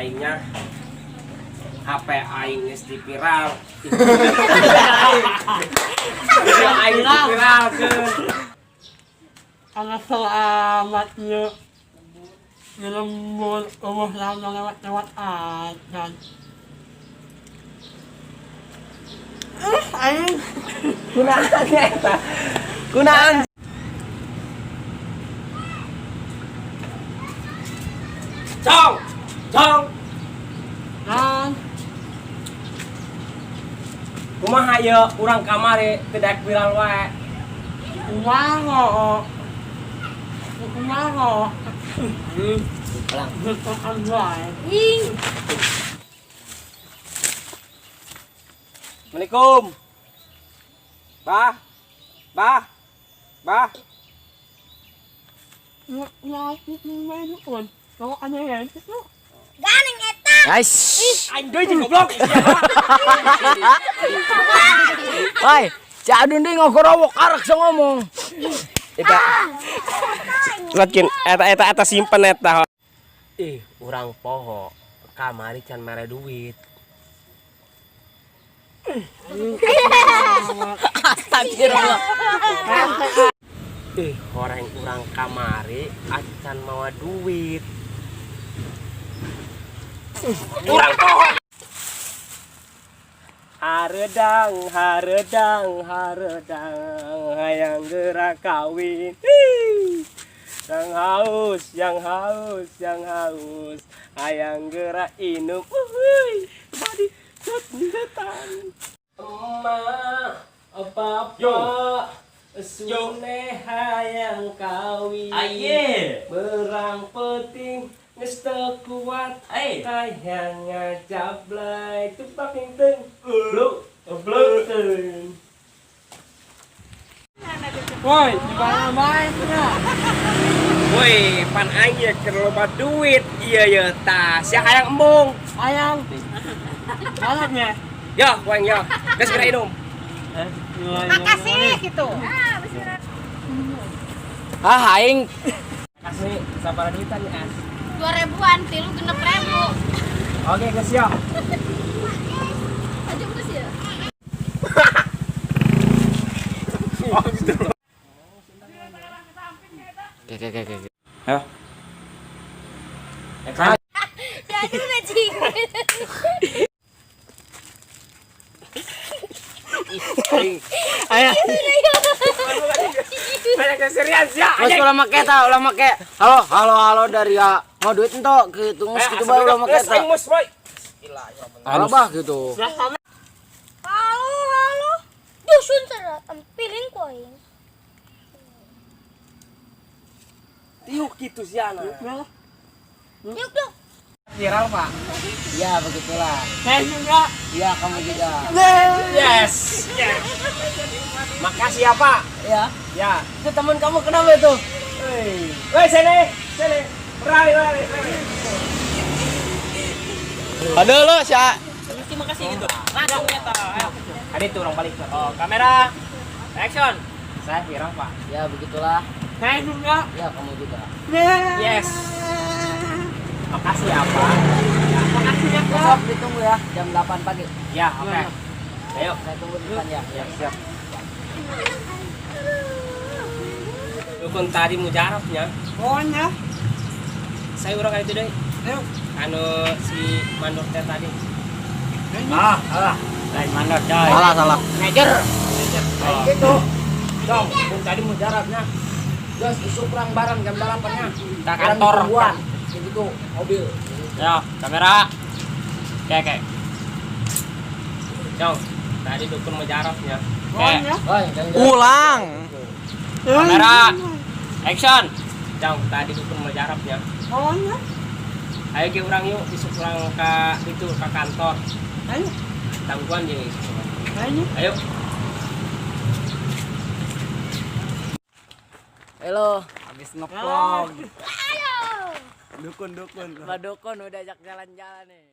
Aingnya HP aing geus diviral. Video aing diviralkeun. Karena selamat ieu di lembur eueuh naon lewat-lewat acan. Aing. Kunaon eta? Kunaon? Cong! Cong! Naon? Kumaha ieu urang kamari teu daek viral wae. Kumaha? Kumaha? Ulang. Betul wae. Assalamualaikum. Bah. Bah. Bah. Ganing eta. Guys. Aing deui jeung goblok. Woi, si Adun deui ngogorowok arek so ngomong. Eta. Latkin eta eta eta simpen eta. Ih, urang poho kamari can mere duit. Astagfirullah. Ih, horeng urang kamari acan mawa duit. Urang poho. Haredang, haredang, haredang, hayang gerak kawin. Hih. Yang haus, yang haus, yang haus, hayang gerak inum. Uhuy, badi setan. Emak, bapak, sune hayang kawin. Aye. Berang peting geus teu kuat Ai. hayang ngajablay tupak hinteng blu blu teung. Woi, di mana bae cenah? Woi, pan aing ye keur loba duit ieu ye tah. Sia hayang embung. Ayam. Alatnya. Yo, ku aing yo. Geus geura inum. Makasih gitu. Ah, aing Kasih sabaraha duitan ya, As? 2 ribuan, tilu 6.000. Oke, geus yo. Aja geus ya. Oh, gitu. Oke, oke, oke. Ayo. Action. Jadi udah cing. Ayo. Banyak keserian sia. Mas ulah make ta, ulah make. Halo, halo, halo dari ya. Mau duit ento gitu ngus gitu bae ulah make ta. Aing mus, boy. Halo bah gitu. Halo, halo. Dusun serat, piling ku aing. Tiuk gitu sia na. Yuk dong. Viral, Pak. Ya, begitulah. Saya juga. Ya, kamu juga. Yes. Yes. Makasih ya, Pak. Ya. Ya. Itu teman kamu kenapa itu? Woi, woi sini, sini. Berlari, berlari, berlari. Aduh lo, si Terima kasih gitu. Langsung eta. Ayo. Ada itu orang balik. Oh, kamera. Action. Saya viral, Pak. Ya, begitulah. Saya juga. Ya, kamu juga. Yes. Makasih ya, Pak. Makasih ya, Kak. Besok ditunggu ya, jam 8 pagi. Ya, oke. Ayo. Saya tunggu di depan ya. Ya, siap. Dukun tadi mujarabnya. Pokoknya. Saya urang itu deh. Ayo. Anu si mandor teh tadi. Ah, salah. Lain mandor, coy. Salah, salah. Manager. Oh. Gitu. Dong, dukun tadi mujarabnya. Guys, isuk kurang bareng jam 8-nya. Kita kantor. Tungguan. Gitu, mobil. Ya, kamera. Oke, oke. Dong, tadi dukun mujarabnya. Oke. Pokoknya. Woi, jangan Ulang. Kamera. Action. Dong, tadi dukun mujarabnya. Pokoknya. Ayo ke urang yuk, isuk urang ke itu ke kantor. Ayo. Tangguhan jeung isuk urang. Ayo. Ayo. Halo. Habis ngevlog. Ayo. Dukun, dukun. Pak Dukun udah ajak jalan-jalan nih.